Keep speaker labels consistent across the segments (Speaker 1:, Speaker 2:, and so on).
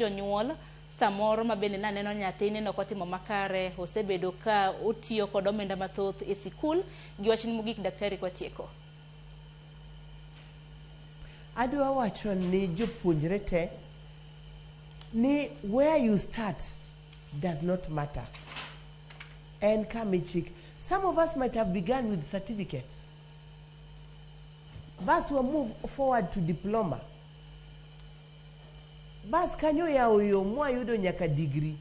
Speaker 1: Jonyuol samoro ma bende naneno nyathine ne ok otimo makare, osebedo ka otiyo kod omenda mathoth e sikul. Gi wachni mogik daktari kwatieko.
Speaker 2: Adwa wacho ni jopuonjre te ni where you start does not matter. En kama ichik. Some of us might have begun with certificate. Bas wa move forward to diploma. Bas kanyo oyawo yo mwayudo nyaka degree.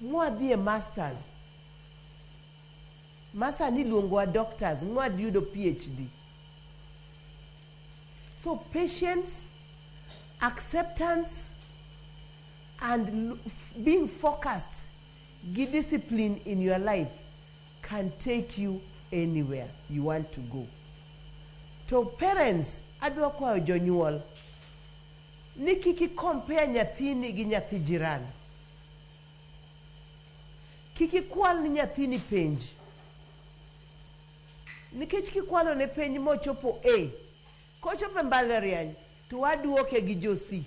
Speaker 2: Mwadhi e masters. Ma sani iluongowa doctors, mwadhi yudo PhD. So patience, acceptance, and being focused, gi discipline in your life can take you anywhere you want to go. To parents, adwa kwayo jonyuol ni kik i compare nyathini gi nyathi jiran. Kik ikwal ni nyathini penj. Nikech kikwalo ne penj mochopo A, kochopo e mbalariany to waduoke gi jo C.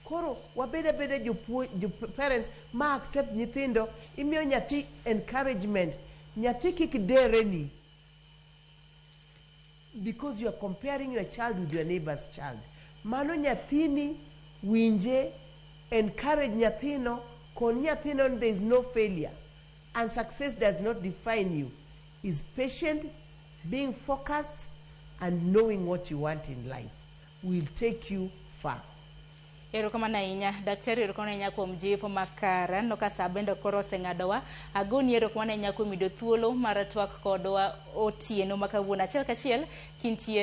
Speaker 2: Koro wabed abeda jopuonj, jo parents ma accept nyithindo, imiyo nyathi encouragement. Nyathi kik dere ni because you are comparing your child with your neighbor's child. Mano nyathini winje, encourage nyathino, kon nyathino ni there is no failure and success does not define you. Is patient, being focused and knowing what you want in life will take you far.
Speaker 1: Erokamano ahinya daktari, erokamano ahinya kuom jipo makare. Aneno ka sa bende koro oseng'adowa. Agoni erokamano ahinya kuom yudo thuolo mar twak kodwa otieno ma kawuono achiel kachiel kintie.